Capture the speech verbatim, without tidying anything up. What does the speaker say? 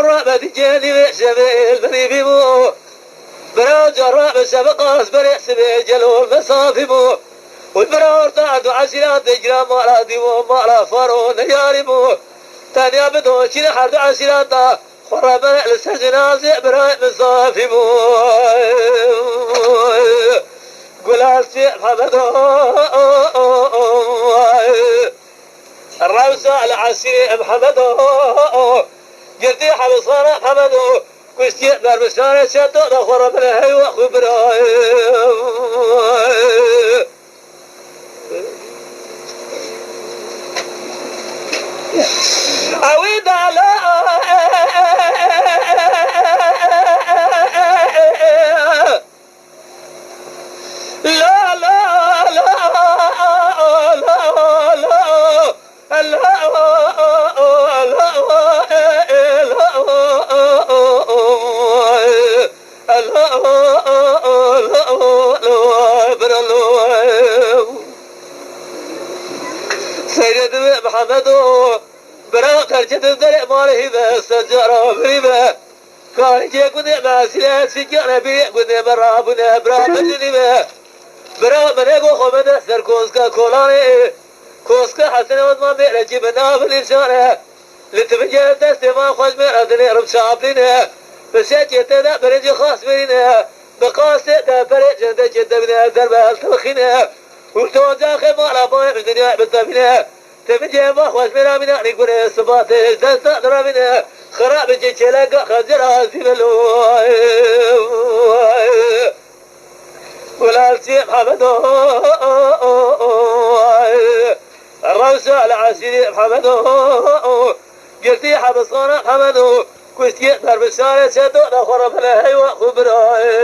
Rahmetî cenî ve şevê el birî bî bû. Bira cara ve şevi qas berê sibê celol ve safî bû. Û bira orta du eşîra degira mala dîvo mala faro neyarî bû. Tenya bi doçîne her du eşîra da xwe re bere li ser cenazê birayê min safî bû. Gulal çê Hemedo. Rewşa li esîrê Mihemedo, girtî hebisxana Mihemedo, kuştî dermişanê çeto da xwe re bire heywa xwe birayê. Ewî da la La la la la la la. Seyredin Mihemedo, bira tercih dere malê hîve, secara birive. Karê gundê me sîle, sîkare bîrê gundê me rabûne, bira min dinî me. Bira min ego xwe bide ser koska kolanê. Koska Hesen Osman Mêrekî min navin nîşane. Li tivice destê van xweş mêra dinê rim çaplîne. Bi şekê te de birinci xas verîne. Bi qasê te perê cendekê devine derbe tilxîne. Û to caxê mala bayê min dinya bitevîne. Te min cem va xweş mêra mîna nî gurê sibatê desta diravîne. Xira bi cê çêleka xezira zîvelo. Wela çê Mihemedo. Rewşa li esîrê Mihemedo. Girtî hebisxana Mihemedo. Kuştî dervişarê çeto da xwe re bile heywa xwe birayê.